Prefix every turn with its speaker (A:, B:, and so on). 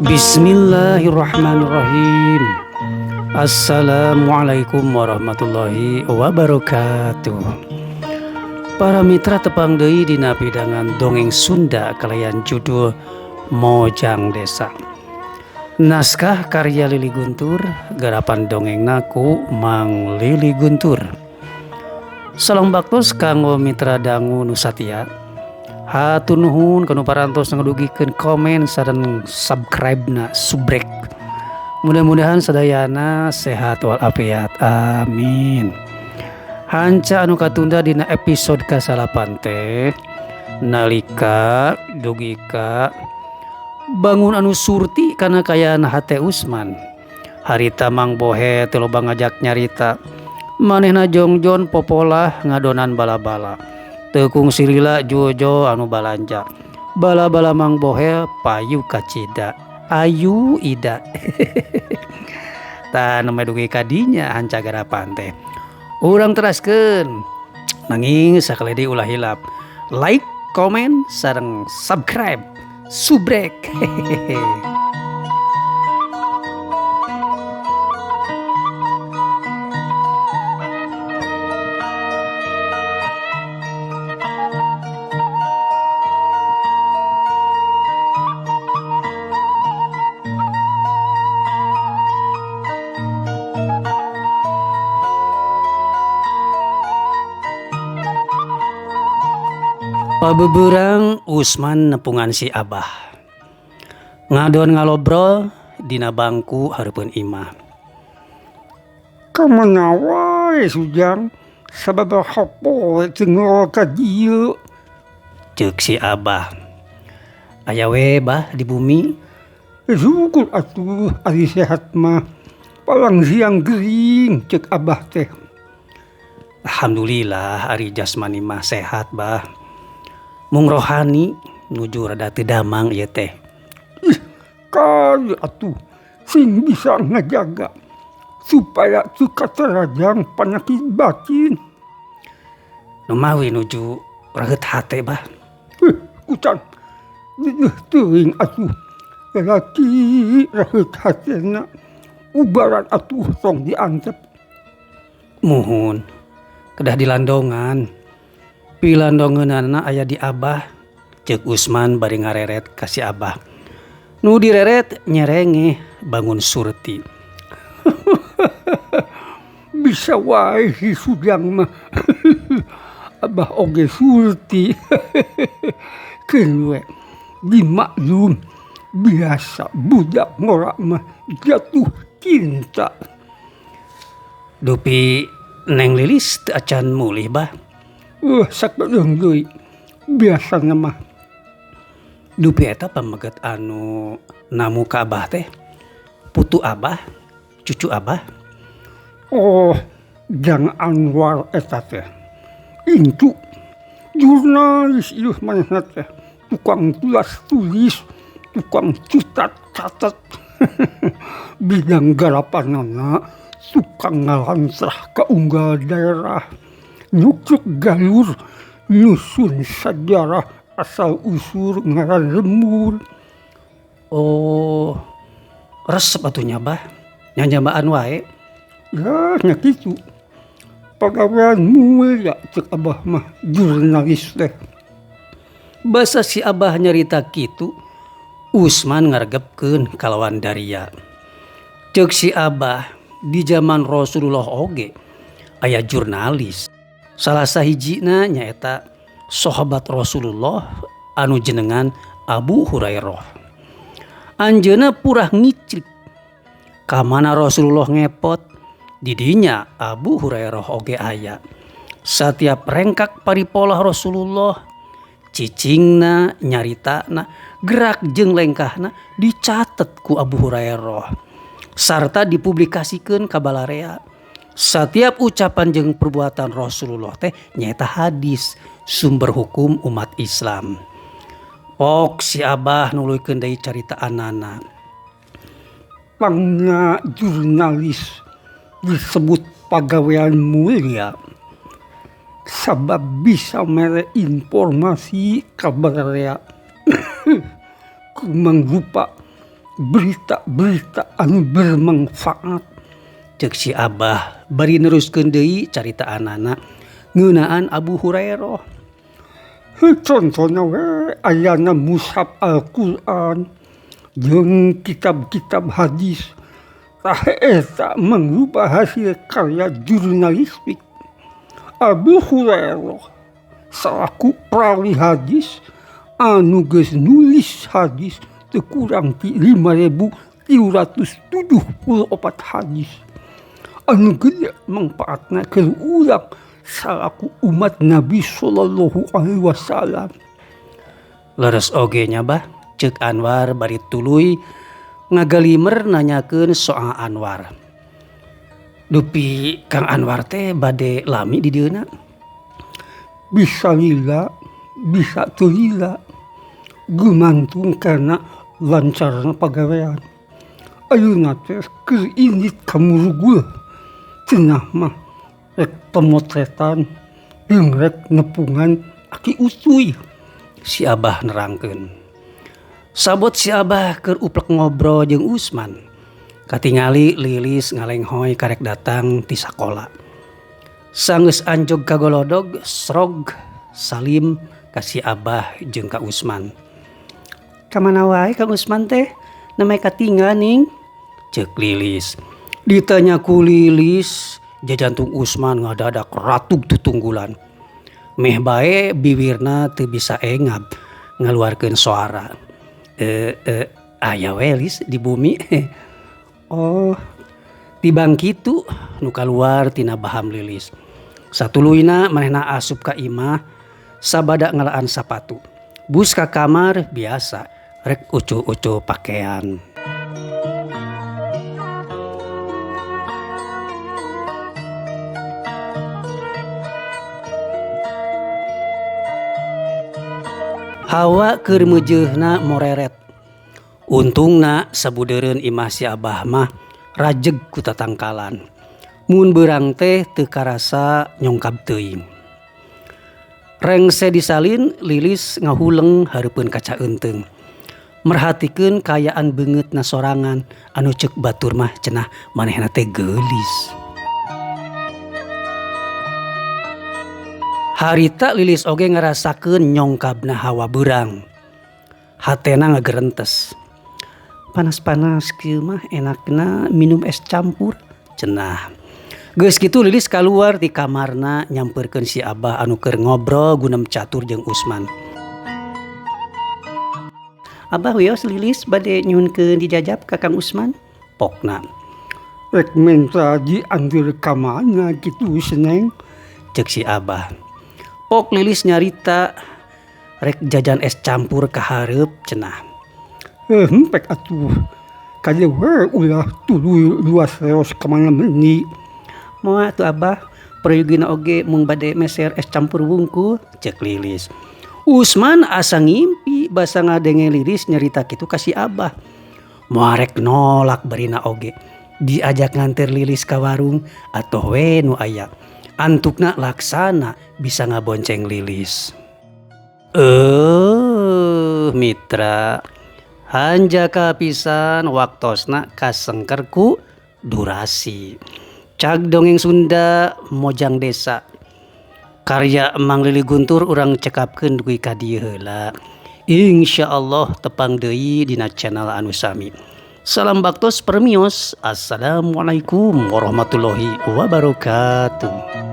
A: Bismillahirrahmanirrahim. Assalamualaikum warahmatullahi wabarakatuh. Para mitra, tepang deui dina pidangan dongeng Sunda kalayan judul Mojang Desa. Naskah karya Lili Guntur, garapan dongeng ku Mang Lili Guntur. Salam baktos kanggo mitra dangu nu satia. Hatur nuhun kanu parantos ngedugikeun komen sareng subscribe na subrek. Mudah-mudahan sadayana sehat walafiat. Amin. Hanca anu katunda dina episode ka-9 teh nalika dugi ka bangun anu surti kana kaayaan hate Usman. Harita Mang Bohe teu loba ngajak nyarita. Manehna jongjon popolah ngadonan bala-bala. Teu kungsi lila Jojo anu balanja. Bala-bala Mang Bohe payu kacida. Ayu Ida. Tah, nembe dugi ka dinya hanca garapan teh. Urang teraskeun. Nanging sakali deui ulah hilap. Like, komen, sareng subscribe. Subrek. Hehehe. Pabeberang Usman nepungan si Abah. Ngadon ngalobrol dina bangku hareupeun imah.
B: Kamana wae, Sujang? Sababaraha poe teu ngorol ka dieu?
A: Ceuk si Abah. Aya we, Bah, di bumi.
B: Syukur atuh ari sehat mah. Palang siang gering ceuk Abah teh.
A: Alhamdulillah ari jasmani mah sehat, Bah. Mung rohani nuju rada teu damang ieu teh.
B: Ih, kade atuh sing bisa ngajaga supaya teu katarajang panyakit batin.
A: Nu mawi nuju raheut hate, Bah.
B: Ih, kutan geuneuh teuing atuh lalaki raheut hatena. Ubaran atuh tong diantep.
A: Muhun, kedah dilandongan. Pilandongeunana aya di Abah, ceuk Usman bari ngareret ka si Abah. Nu direret nyerengeh bangun surti.
B: Bisa wae si Sujang mah. Abah oge surti. Keun we dimaklum, biasa budak ngora mah jatuh cinta.
A: Dupi Neng Lilis teu acan mulih, Bah?
B: Sakedeung deui biasana mah.
A: Dupi eta pameget anu namu ka Abah teh putu Abah, cucu Abah?
B: Oh, Jang Anwar eta teh. Incu jurnalis ieu manehna teh, tukang tulas tulis, tukang cutat catet. Bidang garapanana tukang ngalantrah ka unggal daerah. Nyucuk galur nyusun sajarah asal usul ngaran lembur.
A: Oh, resep atuh nya, Bah. Nyanyabaan wae.
B: Ya nya kitu. Pagawean mulia ceuk Abah mah jurnalis teh.
A: Basa si Abah nyarita kitu, Usman ngaregepkeun kalawan daria. Ceuk si Abah, di zaman Rasulullah oge aya jurnalis. Salah sahijina nyaeta sahabat Rasulullah anu jenengan Abu Hurairah. Anjeunna purah ngiclik ka mana Rasulullah ngepot, didinya Abu Hurairah oge aya. Satiap rengkak paripolah Rasulullah, cicingna, nyaritana, gerak jeung lengkahna dicatet ku Abu Hurairah sarta dipublikasikeun ka balarea. Satiap ucapan jeung perbuatan Rasulullah teh nyaeta hadis, sumber hukum umat Islam. Pok si Abah nuluykeun deui caritaanana.
B: Pangna jurnalis disebut pagawean mulia sabab bisa mere informasi ka balarea. Ku mangrupa Berita-berita anu bermanfaat.
A: Cek si Abah bari neruskeun deui caritaanana ngeunaan Abu Hurairah.
B: Heuh contona we ayana mushaf Al-Qur'an jeung kitab-kitab hadis. Tah eta mangrupa hasil karya jurnalistik. Abu Hurairah salaku perawi hadis anu geus nulis hadis teu kurang ti 5374 hadis. Anu gede mangpaatna keur urang salaku umat Nabi sallallahu alaihi wasallam.
A: Leres oge nya bah, ceuk Anwar bari tuluy ngagalimer nanyakeun soal Anwar. Dupi Kang Anwar teh bade lami di dieuna.
B: Bisa lila, bisa teu lila. Gumantung kana lancarna pagawean. Ayeuna teh keur indit ka Murugul. Cenah mah rek pemotretan jeung rek nepungan Aki Ucuy.
A: Si Abah nerangkeun. Sabot si Abah keur uplek ngobrol jeung Usman. Katingali Lilis ngalenghoy karek datang ti sakola. Sanggeus anjog ka golodog, srog salim ka si Abah jeung ka Usman. Kamana wae Kang Usman teh? Namai katinggal ning? Ceuk Lilis. Ditanya ku Lilis, jajantung Usman ngadadak ratug tutunggulan. Meh bae biwirna teu bisa engab ngaluarkeun suara. Aya we Lis di bumi. Oh, tibang kitu nu kaluar tina baham Lilis. Satuluyna manehna asup ka imah sabada ngalaan sapatu. Bus ka kamar biasa rek ucu-ucu pakaian. Hawa keur meujeuhna moreret. Untungna sabudeureun imah si Abah mah rajeg ku tatangkalan. Mun beurang teh teu karasa nyongkab teuing. Rengse disalin Lilis ngahuleng hareupeun kaca eunteung. Merhatikeun kaayaan beungeutna sorangan anu ceuk batur mah cenah manehna teh geulis. Harita Lilis oge ngarasakeun nyongkabna hawa beurang. Hatena ngagerentes. Panas-panas kieu mah enakna minum es campur cenah. Geus kitu Lilis kaluar ti kamarna nyamperkeun si Abah anu keur ngobrol gunem catur jeung Usman. Abah wios Lilis bade nyuhunkeun dijajab ka Kang Usman? Pokna.
B: Rek menta dianteur ka mana kitu Seneng?
A: Ceuk si Abah. Pok Lilis nyarita rek jajan es campur ka hareup cenah.
B: Hempek atuh. Kade we ulah tuluy luas leos ka mana meuni.
A: Moal atuh Abah, perayogina oge mung bade meser es campur wungkul, ceuk Lilis. Usman asa ngimpi basa ngadenge Lilis nyarita kitu ka si Abah. Moal rek nolak barina oge. Diajak nganter Lilis ka warung atoh we nu aya. Antukna laksana bisa ngabonceng Lilis. Mitra, hanjaka pisan waktosna kasengker ku durasi. Cag dongeng Sunda Mojang Desa. Karya Mang Lili Guntur urang cekapkeun dugi ka dieu heula. Insyaallah tepang deui dina channel anu sami. Salam baktos permios. Assalamualaikum warahmatullahi wabarakatuh.